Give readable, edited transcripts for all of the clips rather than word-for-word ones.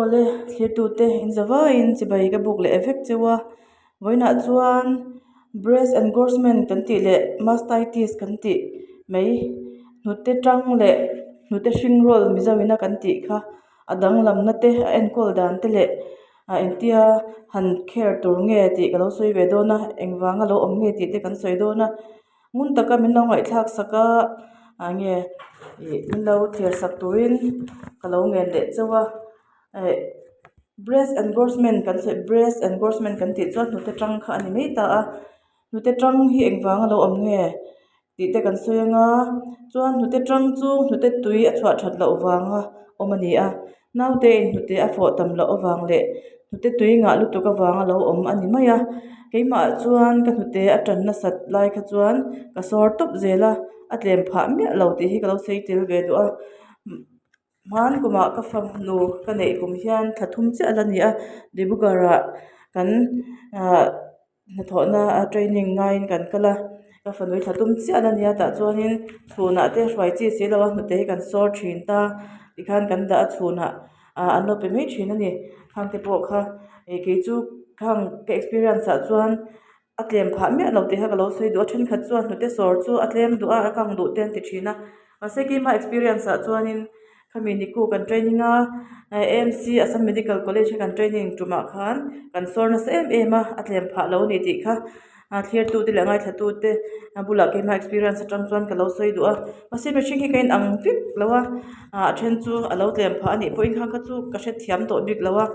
Awle, thlirtute inzavaiin chibai ka buk leh vek cheu a, vawiinah chuan breast engorgement kan tih leh mastitis kan tih mai hnute tang leh hnute hring rawl mizo ina kan tih kha a danglamna te a enkawl dan te leh a engtia han care tur nge tih ka lo sawi ve dawn a engvanga lo awm nge tih te kan sawi dawn a. Ngun taka min lo ngaihthlak sak a ah nge ih min lo thlir sak turin ka lo ngen leh chauh a eh breast engorgement kan sawi breast engorgement kan tih chuan hnute tang kha a ni mai ta a hnute tang hi engvanga lo awm nge tih te kan sawi anga chuan hnute tang chu hnute tui a chhuah that loh vanga awm a ni a naute in hnute a fawh tam loh avang leh hnute tui ngah lutuk avanga lo awm a ni mai a keimah chuan ka hnute a tan nasat lai kha chuan ka sawr tawp zel a a tlem phah miah lo tih hi ka lo sawi tel ve duh a hman kumah ka fanu ka neih kum hian thla thum chiah a la ni a Dibrugarh ah kan ahh hnathawhna a training ngaiin kan kal a ka fanu hi thla tum chiah a la nia tah chuanin chhunah te hruai chi si lo a hnute hi kan sawr thin ta tikhan kan dah a chhunah ah an lo pe mai thin a ni khang te pawh kha ih kei chu khang ka experience ah chuan a tlem phah miah lo tih kha ka lo sawi duh a thenkhat chuan hnute sawr chu a tlem duh a a kang duh te an ti thin a mahse keima experience ah chuanin. Khami niku kan training a AMC Assam Medical College a kan training tumah khan kan sawr nasa em em a a tlem phah lo a ni tih kha a thlir tute leh ngaithla tute a bulah keimah experience atang chuan ka lo sawi duh a mahse mihring hi ka in ang vek lo a ah a then chu a lo tlem phah a nih pawhin kha kha chu ka hrethiam tawh bik lo a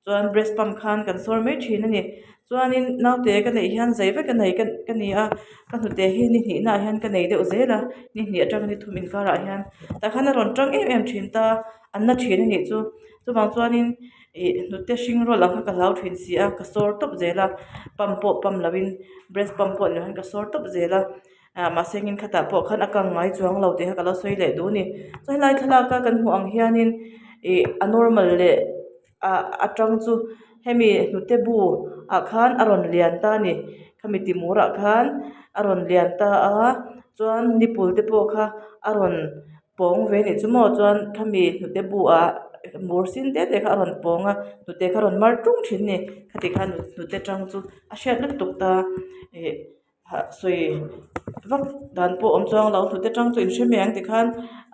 chuan breast pump khan kan sawr mai thin a ni chuanin naute ka neih hian zei vek a nei ka ka ni a ka hnute hi ni hnihna ah hian ka nei deuh zel a ni hnih atang ni thum inkarah hian tah khan a rawn tang em em thin ta an na thin a nih chu chuvang chuanin ih hnute hring rawlh ang kha ka hlau thin si a ka sawr tawp zel a pump pawh pump lo in breast pump pawh ni lo hian ka sawr tawp zel a ah mahse engin khatah pawh khan a kang ngai chuang lo tih kha ka lo sawi leh duh a ni chuan helai thlalak a kan hmuh ang hianin ih a normal leh ah atang chu hemi hnute bu ah khan a rawn lian ta a ni khami ti mur ah khan a rawn lian ta a chuan nipple te pawh kha a rawn pawng ve anih chu maw chuan khami hnute bu ah mur sin te te kha a rawn pawng a hnute kha a rawn mar tung thin a ni khati khan hnute tang chu a hriat lutuk ta ih. Hah sawi vak dan pawh awm chuang lo hnute tang chu in hre mai ang tikhan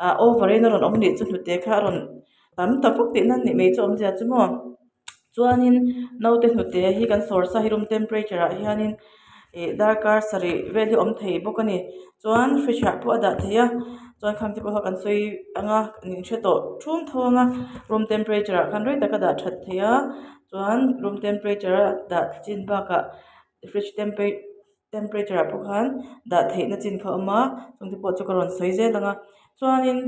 ah over in a rawn awm nih chu hnute kha a rawn tam ta vak tihna a nih mai chu awmzia chu maw chuanin naute hnute hi kan sawr sa hi room temperature ah hianin ih darkar sarih vel hi awm thei bawk a ni chuan fridge ah pawh a dah theih a chuan khang te pawh kha kan sawi ang a in hre tawh thum tho ang a room temperature ah khan rei tak a dah that theih a chuan room temperature a dah chin bakah. Fridge temperature ah pawh khan dah theihna chin kha a awm a chungte pawh chu ka rawn sawi zel ang a chuanin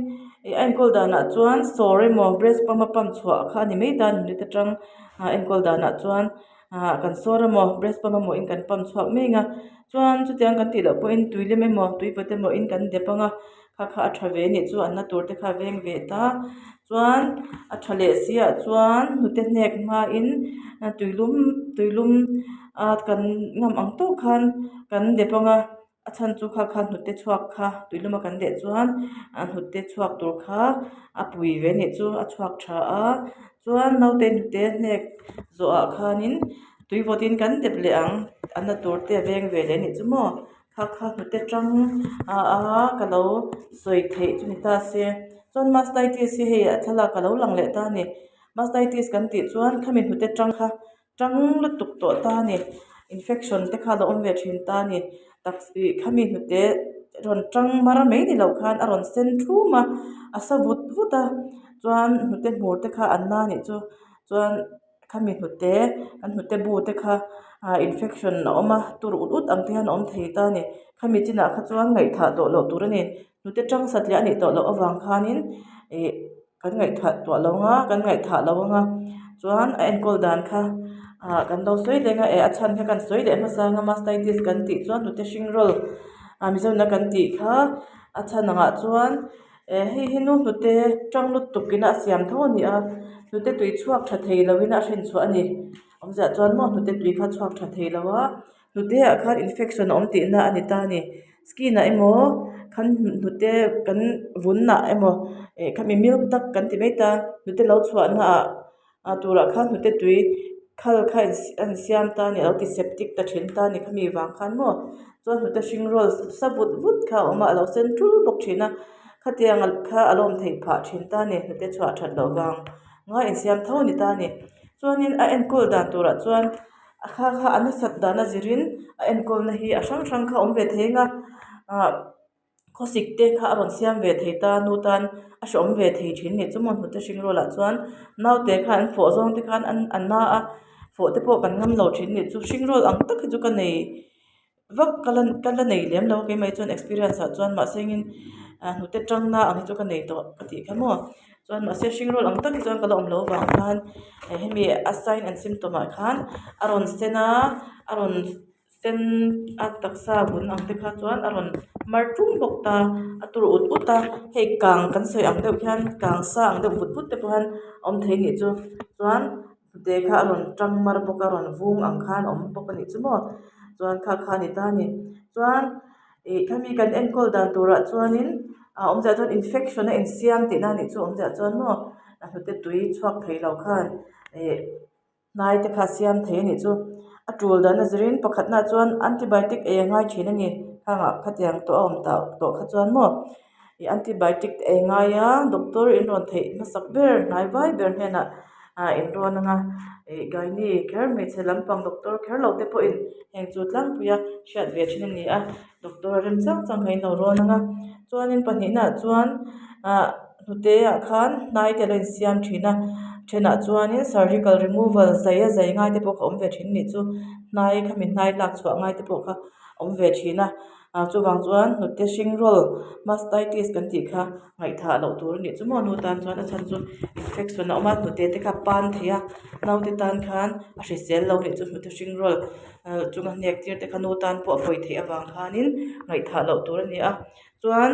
ih a enkawl danah chuan sawr emaw breast pump a pump chhuah kha a ni mai ta a ni hnute tang ah enkawl danah chuan ah kan sawr emaw breast pump emaw in kan pump chhuak mai ang a chuan chutiang kan tih loh pawhin tui lem emaw tui vawt emaw in kan dep ang a kha kha a tha ve a nih chu an na tur te kha a veng ve ta chuan a tha leh si ah chuan hnute hnek hmain tuilum tuilum a kan ngam ang tawk khan kan dep ang a a chhan chu kha kha hnute chhuak kha tuilum a kan deh chuan a hnute chhuak tur kha a pui ve a nih chu a chhuak tha a chuan naute hnute hnek zawh ah khanin tui vawt in kan dep leh ang a na tur te a veng ve leh a nih chu maw. Kha kha hnute tang a a ka lo sawi theih chu ni ta se chuan mastitis hi hei a thlalak a lo lang leh ta a ni mastitis kan tih chuan khami hnute tang kha tang lutuk tawh ta a ni infection te kha a lo awm ve thin ta a ni tak ih khami hnute rawn tang mar mai ni lo khan a rawn sen thum a a sa vut vut a chuan hnute hmur te kha an na a nih chu chuan. Khami hnute kan hnute bu te kha ah infection a awm a tur ut ut ang te hian a awm thei ta a ni khami chinah kha chuan ngaihthah tawh loh tur a ni hnute tang satliah a nih tawh loh avang khanin ih kan ngaihthah tawh lo ang a kan ngaihthah lo ang a chuan a enkawl dan kha ah kan lo sawi leng a eh a chhan kha kan sawi leh hmasa ang a mastitis kan tih chuan hnute hring rawl ah mizo in a kan tih kha a chhan angah chuan. Eh hei hi nu hnute tang lutuk ina a siam tho a ni a hnute tui chhuak tha thei lo in a hrin chhuah a ni awmzia chuan maw hnute tui kha chhuak tha thei lo a hnute ah khan infection a awm tihna a ni ta a ni skin ah emaw khan hnute kan vun ah emaw eh khami milk duct kan ti mai ta hnute lo chhuah na ah. Ah turah khan hnute tui khal kha a insiam ta a ni a lo ti septic ta thin ta a ni khami vang khan maw chuan hnute hring rawl sa vut vut kha a awm a a lo sen tul bawk thin a khatiang kha a lo awm theih phah thin ta a ni hnute chhuah that loh vang nga insiam tho a ni ta a ni chuanin a enkawl dan turah chuan a kha kha a nasat dan a zirin a enkawlna hi a hrang hrang kha a awm ve thei ang a ah. Khawsik te kha a rawn siam ve thei ta nu tan a hreawm ve thei thin nih chu maw hnute hring rualah chuan naute kha an fawh zawng te khan an a na a fawh te pawh kan ngam lo thin nih chu hring rual ang tak hi chu ka nei vak ka la ka la nei lem lo keimah hi chuan experience ah chuan mahse engin ah hnute tang na ang hi chu ka nei tawh ka tih kha maw chuan mahse hring rual ang tak hi chuan ka la awm loh avang khan hemi a sign and symptom ah khan a rawn sen a a rawn. Sen a taksa vun ang te kha chuan a rawn mar ṭung bawk ta a tur ut ut a hei kang kan sawi ang deuh hian kang sa ang deuh vut vut te pawh hian a awm thei anih chu chuan hnute kha a rawn ṭang mar bawk a rawn vung ang khan a awm bawk anih chu maw chuan kha kha a ni ta a ni chuan ih khami kan enkawl dan turah chuanin a awmzia chuan infection a insiam tihna anih chu awmzia chuan maw a hnute tui chhuak thei lo khan ih. Hnai te kha a siam thei a nih chu. A tul dan a zirin pakhatna chuan antibiotic ei a ngai thin a ni. Khangah khatiang tawh a awm tah tawh kha chuan maw ih antibiotic te ei ngai a doctor in rawn theih hmasak ber hnai vai ber hnenah ah in rawn ang a ih gynae kher hmeichhe lampang doctor kher lo te pawhin heng chu tlangpui a hriat ve thin a ni a doctor rem chang chang kha in lo rawn ang a chuanin pahnihna ah chuan ah hnute ah khan hnai te alo insiam thin a thenah chuanin surgical removal zai a zai ngai te pawh kha awm ve thin anih chu hnai khami hnai lak chhuah ngai te pawh kha awm ve thin a ah chuvang chuan hnute hring rawl mastitis kan tih kha ngaihthah loh tur anih chu maw nu tan chuan a chhan chu infection a awm a hnute te kha a pan thei a naute tan khan a hrisel lo anih chu hnute hring rawl chunga hnek tir te kha nu tan pawh a pawi theih avang khanin ngaihthah loh tur a ni a chuan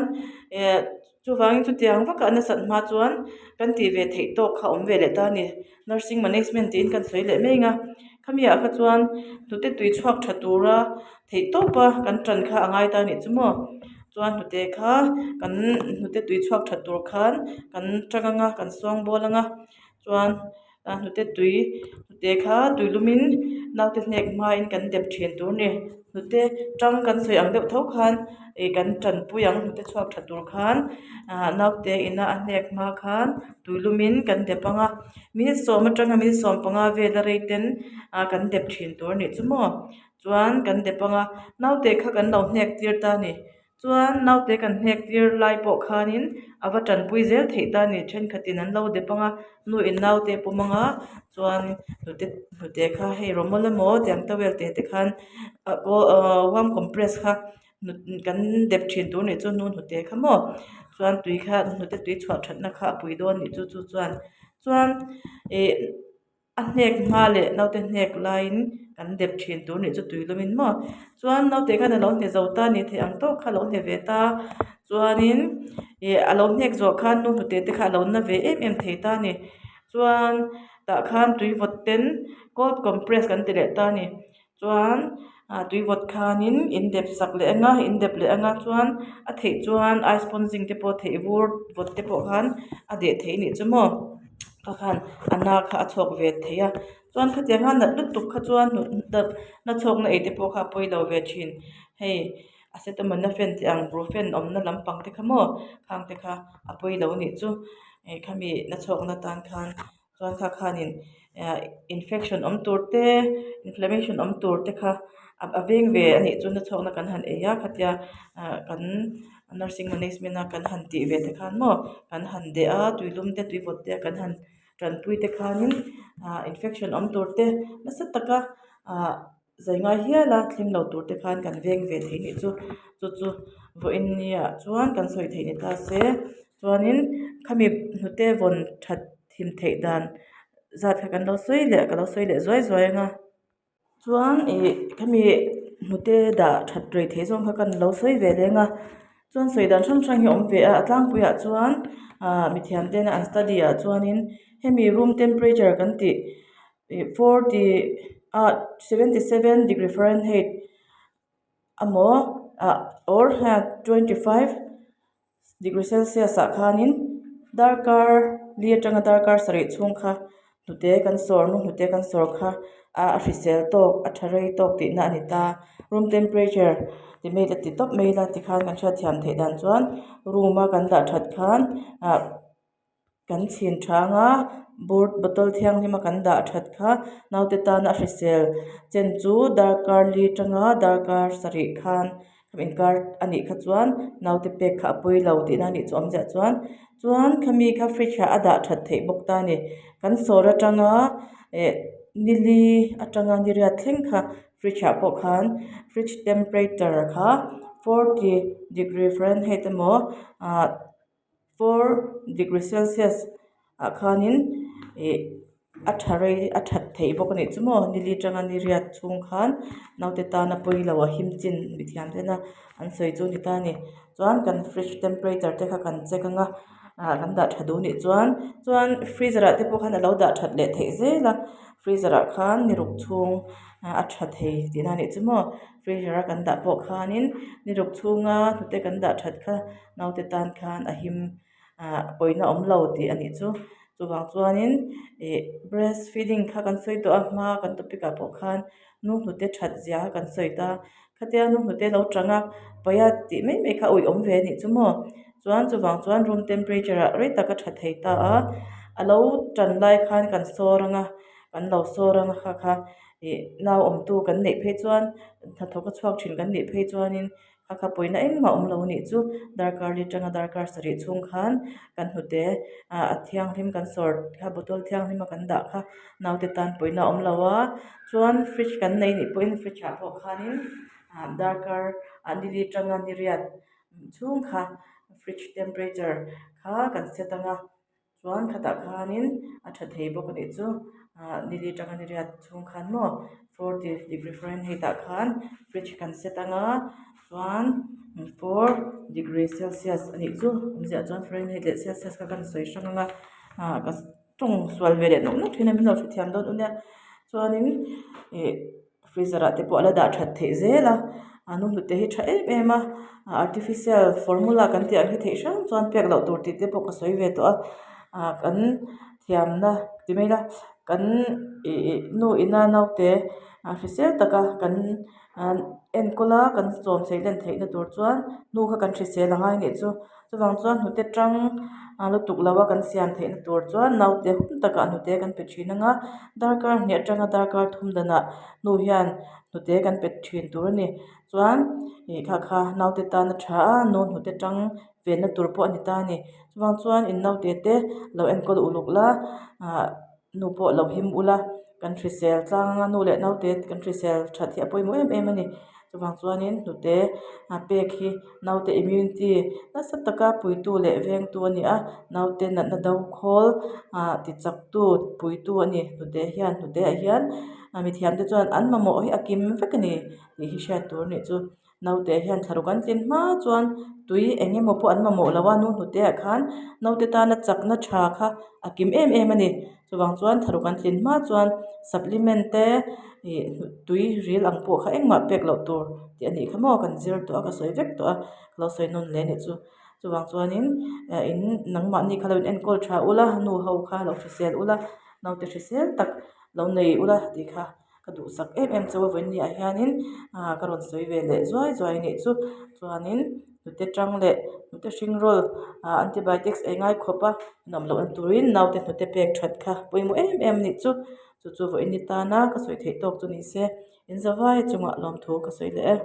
eh chuvangin chutiang vaka a nasat hma chuan kan tih ve theih tawk kha a awm ve leh ta a ni nursing management tiin kan sawi leh mai ang a khami ah kha chuan hnute tui chhuak tha tura theih tawp a kan tan kha a ngai ta a nih chu maw chuan hnute kha kan hnute tui chhuak tha tur khan kan tang ang a kan suang bawl ang a chuan a hnute tui hnute kha tui lumin naute hnek hmain kan dep thin tur a ni hnute tang kan sawi ang deuh tho khan ih kan tanpui ang hnute chhuak tha tur khan ah naute ina a hnek hma khan tui lumin kan dep ang a minute sawm atanga minute 15 vela rei ten ah kan dep thin tur a nih chu maw chuan kan dep ang a naute kha kan lo hnek tir ta a ni. Chuan naute kan hnek tir lai pawh khanin a va tanpui zel theih ta a ni. Thenkhatin an lo dep ang a, nu in naute pawm ang a, chuan hnute hnute kha hei rawmawl emaw tiang towel te te khan ahh warm compress kha kan dep thin tur nih chu nu hnute kha maw chuan tui kha hnute tui chhuah thatna kha a pui dawn nih chu chu chuan chuan ih. A hnek hma leh naute hnek laiin kan dep thin tur nih chu tui lumin maw chuan naute khan alo hne zo ta ni thei ang tawk kha alo hne ve ta chuanin ih alo hnek zawh khan nu hnute te kha alo na ve em em thei ta a ni chuan tah khan tui vawt ten cold compress kan ti leh ta a ni chuan ah tui vawt khanin in dep sak leh ang a in dep leh ang a chuan a theih chuan ice sponging te pawh theih vur vawt te pawh khan a deh theih a nih chu maw kha khan a na kha a chhuak ve thei a chuan khatiang a nat lutuk kha chuan na chhuakna ei te pawh kha a pawi lo ve thin hei acetaminophen tih ang brufen awmna lampang te kha maw khang te kha a pawi lo a nih chu ih khami na chhuakna tan khan. Chuan kha khanin eh infection awm tur te inflammation awm tur te kha a veng ve a nih chu nachhawkna kan han ei a khatia ah kan nursing management a kan han tih ve te khan maw kan han deh a tuilum te tuivawt te kan han tanpui te khanin ah infection awm tur te nasa taka ah zai ngai hial a thleng lo tur te khan kan veng ve thei nih chu chu chu vawiin nia chuan kan sawi theih ni ta se chuanin khami hnute vawn that thim theih dan zat kha kan lo sawi leh ka lo sawi leh zuai zuai ang a chuan ih khami hnute dah that rei theih zawng kha kan lo sawi ve leng a chuan sawi dan hrang hrang hi a awm ve a a tlangpuiah chuan ah mithiam tena an study ah chuanin hemi room temperature kan tih ih forty ah 77 degree fahrenheit emaw ah or 25 degree celsius ah khanin darkar li atanga darkar sarih chhung kha. Hnute kan sawr nu hnute kan sawr kha a a hrisel tawk a tha rei tawk tihna a ni ta. Room temperature ti mai ila ti tawp mai ila tikhan kan hriatthiam theih dan chuan room a kan dah that khan ah kan chhin thang a bur bottle thianghlim a kan dah that kha naute tana a hrisel chen chu darkar li tanga darkar sarih khan inkar a nih kha chuan naute pek kha a pawi lo tihna a nih chu awmzia chuan chuan khami kha fridge ah a dah that theih bawk ta a ni kan sawr atanga eh nili atanga niriat thleng kha fridge ah pawh khan fridge temperature kha forty degree fahrenheit emaw ah four degree celsius ah khanin ih a tha rei a that theih bawk a nih chu maw nili atanga niriat chhung khan naute tana pawi lo a him chin mithiam tena an sawi chu a ni ta a ni chuan kan fridge temperature te kha kan check anga ah kan dah tha duh a nih chuan chuan freezer ah te pawh khan alo dah that leh theih zel a freezer ah khan ni ruk chhung a tha thei tihna a nih chu maw freezer a kan dah pawh khanin ni ruk chhunga hnute kan dah that kha naute tan khan a him ah pawina awm lo tih a nih chu chuvang chuanin ih breast feeding kha kan sawi tawh a hma kan topic ah pawh khan nu hnute that zia kha kan sawi ta khatia nu hnute lo tang a paia tih mai mai kha a uiawm ve a nih chu maw chuan chuvang chuan room temperature ah rei tak a tha thei ta a a lo tan lai khan kan sawr ang a kan lo sawr ang a kha kha ih nau awmtu kan neih phei chuan hnathawk a chhuak thin kan nih phei chuanin A kha pawina engmah awm lo a nih chu darkar li atanga darkar sarih chhung khan kan hnute ah a thianghlim kan sawr kha bottle thianghlim a kan dah kha naute tan pawina a awm lo a chuan fridge kan nei nih pawhin fridge ah pawh khanin ah darkar ah nili atanga niriat chhung kha fridge temperature kha kan set ang a. Chuan khatah khanin a tha thei bawk a nih chu ah nili atanga niriat chhung khan maw forty degree fahrenheit ah khan fridge kan set anga chuan four degree celsius a nih chu awmzia chuan fahrenheit leh celsius kha kan sawi hrang anga ah ka tawng sual ve leh nawk nawk thin a min lo hrethiam dawn u nia chuanin ih freezer ah te pawh a la dah that theih zel a a nu hnute hi tha em em a artificial formula kan tih ang hi theih hrang chuan pek loh tur tih te pawh ka sawi ve tawh a ah kan thiamna ti mai ila kan ih ih nu ina naute ah hrisel taka kan ah enkawl a kan chawm sei len theihna tur chuan nu kha kan hrisel a ngai anih chu chuvang chuan hnute tang a lutuk lo a kan siam theihna tur chuan naute hun takah hnute kan pe thin ang a darkar hnih atanga darkar thum danah nu hian hnute kan pe thin tur a ni chuan ih kha kha naute tan a tha a nu hnute tang venna tur pawh a ni ta a ni chuvang chuan in naute te lo enkawl uluk la ah nu pawh lo him ula kan hrisel tlang anga nu leh naute kan hrisel that hi a pawimawh em em a ni chuvang chuanin hnute a pek hi naute immunity nasa taka puitu leh vengtu a ni a naute natna do khawl ah ti chak tu puitu a ni hnute hian hnute ah hian mithiam te chuan an mamawh hi a kim vek a ni tih hi hriat tur a nih chu. Naute hian thlaruk an tlin hma chuan tui eng emaw pawh an mamawh lo a nu hnute ah khan naute tana chakna tha kha a kim em em a ni chuvang chuan thlaruk an tlin hma chuan supplement te ih tui ril ang pawh kha engmah pek loh tur tih a nih kha maw kan zir tawh a ka sawi vek tawh a ka lo sawi nawn leh a nih chu chuvang chuanin eh in nangmahni kha lo in enkawl tha ula nu ho kha lo hrisel ula naute hrisel tak lo nei ula tih kha. Ka duhsak em em chu vawiin ni ah hianin ah ka rawn sawi ve leh zuai zuai a nih chu chuanin hnute tang leh hnute hring rawl ah antibiotics ei ngai khawp a nuam loh na turin naute hnute pek that kha pawimawh em em a nih chu chu chu vawiin ni tana ka sawi theih tawk chu ni se in zavai chungah lawmthu ka sawi leh e.